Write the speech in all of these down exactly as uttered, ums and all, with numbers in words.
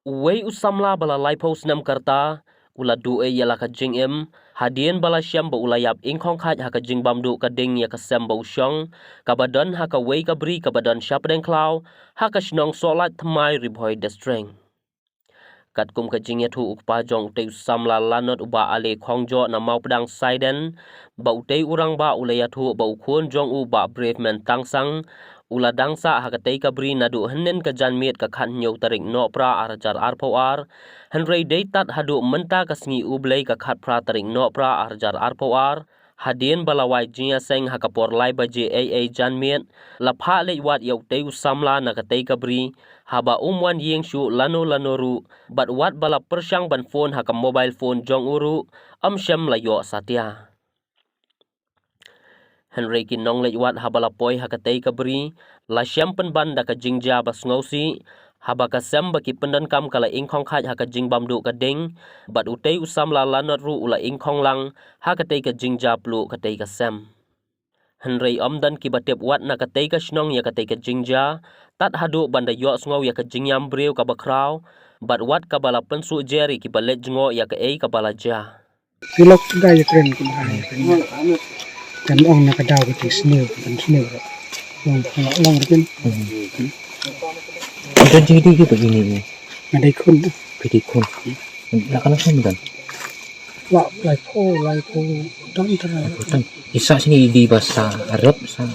Uwei u samla ba la laiphew snem ka rta u la duh ïa la ka jingim hadien ba la shem ba u la ïap ingkhong khait ha ka jingbam duh ka ding ïa ka sem ba u shong, kaba don ha kawei ka bri kaba don shapdeng khlaw ha ka shnong Sohlait Thymmai, Ri Bhoi District. Katkum ka jingïathuh u kpa jong utei u samla lanot u Bah Ale Khongjoh na Mawpdang Saiden, ba utei u rangbah u la ïathuh ba u khun jong u Bah Braveman Tangsang u la dang sah ha katei ka bri naduh hynnin ka janmiet ka khathynñiew tarik Nohprah ar hajar arphew ar, hynrei dei tad haduh mynta ka sngi U Blei ka khatphra tarik Nohprah ar hajar arphew ar, hadien ba la wai jingïaseng ha ka por lai baje eiei janmiet, la phah leit wad ïa utei u samla na katei ka bri, haba um wan ïeng shuh lano lano ruh, bad wat ba la pyrshang ban phone ha ka mobile phone jong u ruh, ym shym la ïoh satia. Hynrei ki nongleit wad haba la poi ha katei ka bri, la shem pynban da ka jingjia ba sngewsih, haba ka sem ba ki pyndonkam ka la ingkhong khait ha ka jingbam duh ka ding, bad utei u samla lanot ruh u la ingkhong lang ha katei ka jingjia pluh katei ka sem. Hynrei ym don kiba tip wat na katei ka shnong ïa katei ka jingjia, tad haduh ban da ïohsngew ïa ka jingïam briew kaba khraw, bad wat kaba la pynsuh jer ïa kiba leit jngoh ïa kaei kaba la jia. Ki lok da ïa kren ki ba ïa kren. Kan ong na ka daw ka jingsniew, kan sniew. Long long long kin. Don jingdie ki ba ini ni. Nga dei khun. Phi dei khun. La ka la khun don. La laiphew laiphew don tara. Khun. Isa sini di ba sa arep sa.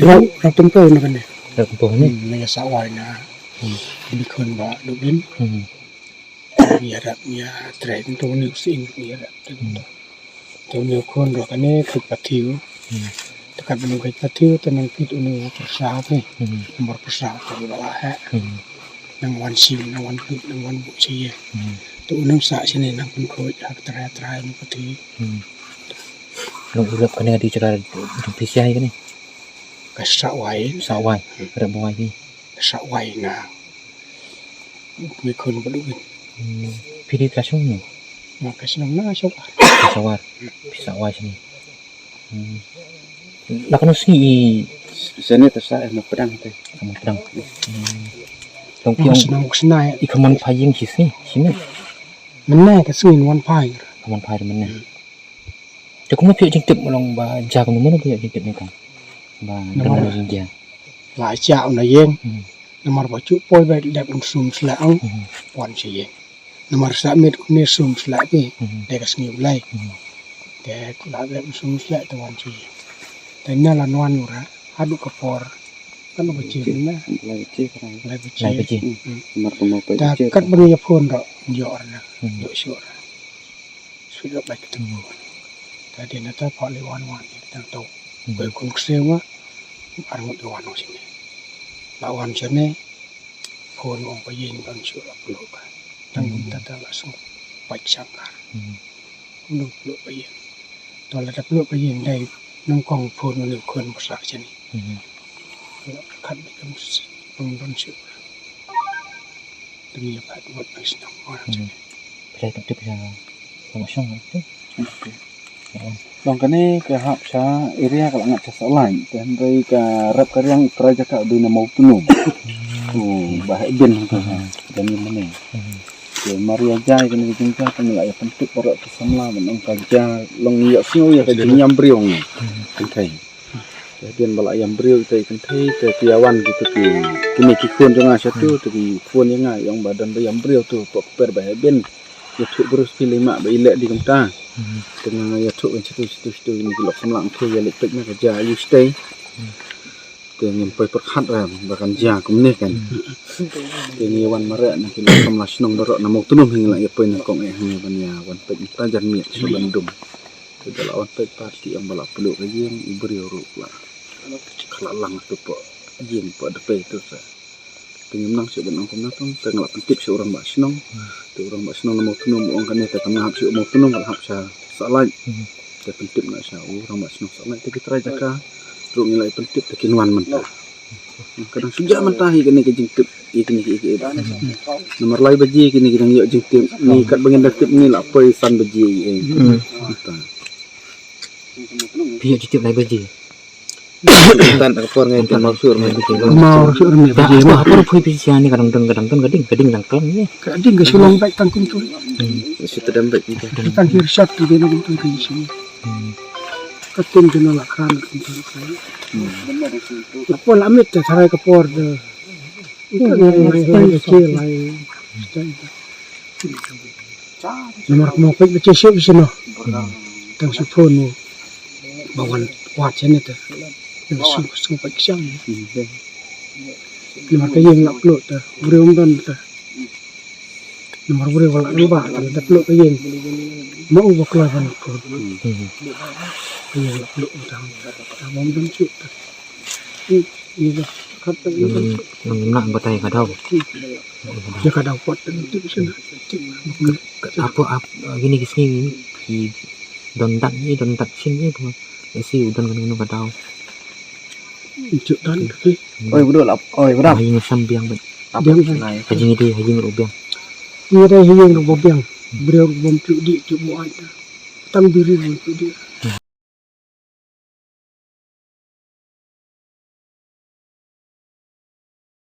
Rau rau tempo na kane. Rau tempo ni. Hmm, na sa wai na. Hmm. Ini khun ba dubin. Hmm. Ïa rap ïa trai tu ni sing ïa rap tu. Hmm. Tu ni khun ro kane khit pathiu. Hmm. Te kat bnu khit pathiu te nang pit uni pyrsa te. Hmm. Nomor pyrsa te ba la ha. Hmm. Nang wan sing nang wan pit nang wan bu si ye. Hmm. Tu nang sa sini nang pun khoi ha trai trai ni pathiu. Hmm. Nang urap kane di chara di pisiai kane. Ka sa wai. Sa wai. Hmm. Rap wai ni. Sa wai na. Ngi khun ba duk. Hmm. Phi dei ka shnong ni? Ma ka shnong na Sawar. Ka Sawar. Phi sa wai sini. Hmm. La kano sngi i sene ta sa eh ma pedang te. Sama pedang. Hmm. Long piong. Shnong sna. I khamon phai ïing shi sngi, shi ne. Mynne ka sngi wan phai. Khamon phai mynne. Hmm. Te kumno phi ïoh jingtip, ma long ba jia kumno, kumno phi ïoh jingtip ne kong? Ba don jingja. La jia u na ïeng. Hmm. Namar ba ju poi ba dep un sum sla ang. Hmm. Wan sha ïeng. Namar sa miet kumne sum sla ki. Hmm. Dei ka sngi u Blei. Hmm. Te la dep un sum sla te wan sha ïeng. Te na la wan u ra haduh ka por. Kan ba jia na. Lai baje. Lai baje. Lai baje. Hmm. Namar kumno poi. Ta kat ba ngi ïa phone ro ïoh ra na. Hmm. Ïoh shuh ra. Shu ïoh bai ka tu. Hmm. Ta dei na ta pha le wan wan ïa tang tu. Hmm. Bai kun ksem ma. Ar ngut wan wan sini. La wan sini. Phone ong ba ïeng don shu la puluk. Tang hmm. Ta ta la song pai shangkar. Hmm. Kum dang puluk ba ïeng. To la da puluk ba ïeng dei nang kong phone uni khun ba sa sini. Hmm. La khat ba kam s-, ong don shu. Dang ïa pat ngut nang shnong. Hmm. Phi tip phi long shong tu. Long kane ka hap sha area ka la ngat sha Sohlait. Te hynrei ka rep ka riang u trai jaka u dei na Mawtnum. Hmm. Oh, ba heh bin hangta. Hmm. Dan ni mane. Hmm. Te mar ïa jia kane ka jingjia te ngi la ïa pyntip baroh ki samla ban ong ka jia long ïa sngew ïa ka jingïam briew ngi. Hmm. Kynthei. Te hadien ba la ïam briew ita i kynthei te ki ïa wan kito ki, kine ki khun jong nga sha tu, hmm, te ki phone ïa nga ïa ong ba don ba ïam briew tu, pok per ba heh bin. Ïathuh briew sha phi lei mah ba i leh dei kumta. Hmm. Te nga ïathuh kan sha tu, sha tu, sha tu, kine ki lok samla ong te ïa leit peit na ka jia aïu shatei. Hmm. Te ngim poi pyrkhat re ba kan jia kumne kan. Hmm. Te ngi wan mareh na ki lok samla shnong baroh na Mawtnum hi ngi la ïa poi na kong eh hi ban ïa wan peit mynta janmiet sha ban dum. Te da la wan peit pat ki ong ba la pynduh ka ïing, u briew ruh la khlad lang tu poh ïing poh dpei tu sa. Te ngim nang shuh ban ong kumno tang, te nga la pyntip sha u rangbah shnong. Te u rangbah shnong na Mawtnum u ong kane te kam nang hap shuh Mawtnum, ka la hap sha Sohlait. Te pyntip nga sha u rangbah shnong Sohlait te ki trai jaka ruh ngi la pyntip te kin wan mynta. Ka dang shu jah mynta hi kane ka jingtip. Ïa kine ki, ïa ki, ïa ki. Namar lai baje kine ki dang ïoh jingtip. Ni katba ngin da tip ni la poi san baje ïa. Hmm. Phi ïoh jingtip lai baje. Tan ka por ngai ta mau sur mai biji. Mau sur mai biji. Apa apa poi biji ni kadang dang kadang dang kading kading dang kan ni. Kading ka sulong baik tang kum tu. Sudah dam baik biji. Tang kir shot tu dia kum tu kan sini. Katin kena lakran kum tu. Apa lamit ta tharai ka por de. Ita ni mai lai ke lai. Namar ka mawpik ba che shuh sino. Tang shu phone ni. Ba wan wat sini te. Ni shu shu pik siang. Namar ka ïing la plut te. Bri um don te. Namar bri wala ba te da plut ka ïing. Ma u ba kloi ban phone. Ka ïing la plut te. Ta bom don shuh te. Ïa ka khat te. Nang nang batai ka daw. Ïa ka daw pot te. Apa ap gini ki sngi ni ki don dat ni don dat shin ni tu. Isi u don kan ka daw. Juk don ki. Oi budul ap. Oi budul. Ai ngam sam biang ban. Biang ban. Haji ngi dei haji ngi biang. Ngi dei haji ngi biang. Breu bom tu di tu bu ai. Tam diri bom tu di.